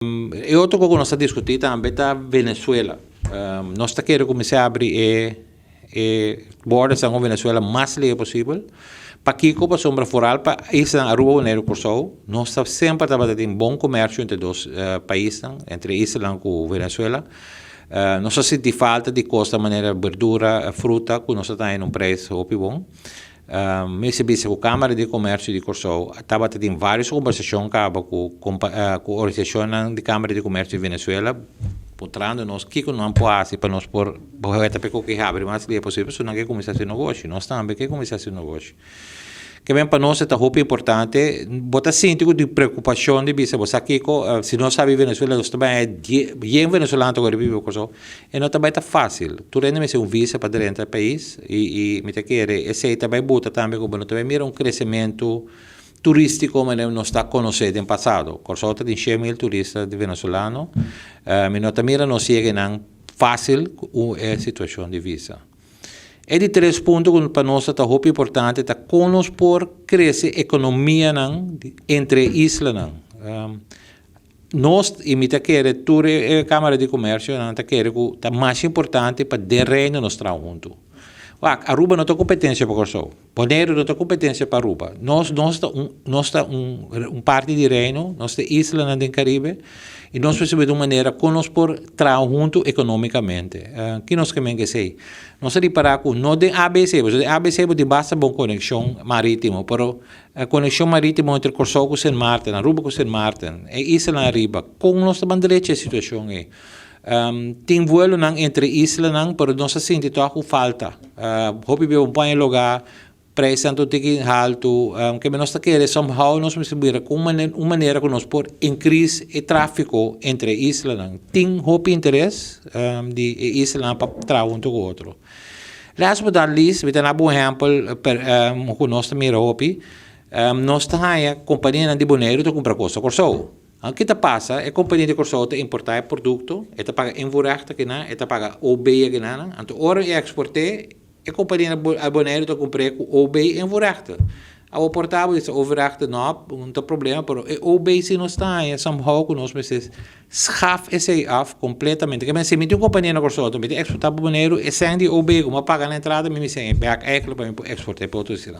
E otro ku nos a diskutí tambe ta Venezuela. Nos ta kere kuminsá abri e borders ku Venezuela mas lihé posibel. Pakiko? Pasobra foral pa islanan Aruba, Boneiru, Kòrsou, nos ta semper tabatin bon komersio entre dos paisnan, entre islanan ku Venezuela. Nos a sinti falta di kos manera berdura, fruta, ku nos ta haña un preis hopi bon. Mi a bisa ku Kámara di Komersio di Kòrsou tabatin vários kombersashon kaba ku organisashonnan di Kámara di Komersio di Venezuela, puntrando nos kiko nan por hasi pa nos por ku habri mas lihé posibel, so nan ke kuminsá hasi negoshi. Nos tambe ke kuminsá hasi negoshi. Ke men pa nos ta hopi importante, bo ta sinti ku di preokupashon di bisa bo sa kiko, si nos habri Venezuela, nos ta bai yen venezolano ta kore biba Kòrsou, e no ta bai ta fásil. Tur hende mester un visa pa drenta e pais i mi ta kere esei ta bai buta tambe ku bo no ta bai mira un kresementu turístiko manera nos ta konosé den pasado. Kòrsou ta tin 100.000 turista di venezolano, mi no ta mira nos yega einan fásil ku e situashon di visa. E di tres punto ku pa nos ta hopi importante ta kon nos por krese ekonomianan entre e islanan. Nos i mi ta kere tur e Kámara di Komersio nan ta kere ku ta mas importante pa den Reino nos traha huntu. Wak, Aruba no ta kompetensia pa Kòrsou, Boneiru no ta kompetensia pa Aruba. Nos ta un parti di Reino, nos ta islanan den Karibe i nos mester di un manera kon nos por traha huntu ekonómikamente. Ki nos ke men ku esei? Nos a ripará ku no den ABC, pasobra den ABC bo tin basta bon konekshon marítimo, pero konekshon marítimo entre Kòrsou ku Sint Maarten, Aruba ku Sint Maarten, e islanan ariba, kon nos ta ban drecha e situashon ei? Tin vuelonan entre islanan, pero nos a sinti tòg ku falta. Hopi bia bo pon e lugá, preisnan ta un tiki haltu, ke nos ta kere somehow nos mester mira ku un manera ku nos por increase e tráfiko entre e islanan. Tin hopi interes di e islanan pa traha huntu ku otro. Last but not least, mi ta duna bo un ehèmpel ku nos ta mira hopi, nos ta haña kompanianan di Boneiru ta kumpra kos na Kòrsou. Ke ta pasa? E kompania di Kòrsou ta importá e produkto, e ta paga invoerrecht akinan, e ta paga OB akinan, anto ora e eksport'é, e kompania na Boneiru ta kumpr'é ku OB invoerrecht. Awor por ta bo bisa overrecht no, no ta problema, pero e OB si nos ta haña somehow ku nos mester schaf esei af kompletamente. Ke men si mi tin un kompania na Kòrsou, mi ta eksportá pa Boneiru, e sèn di OB ku mi a paga na entrada mi mester haña bèk eigenlijk pa mi por eksport'é pa otro isla.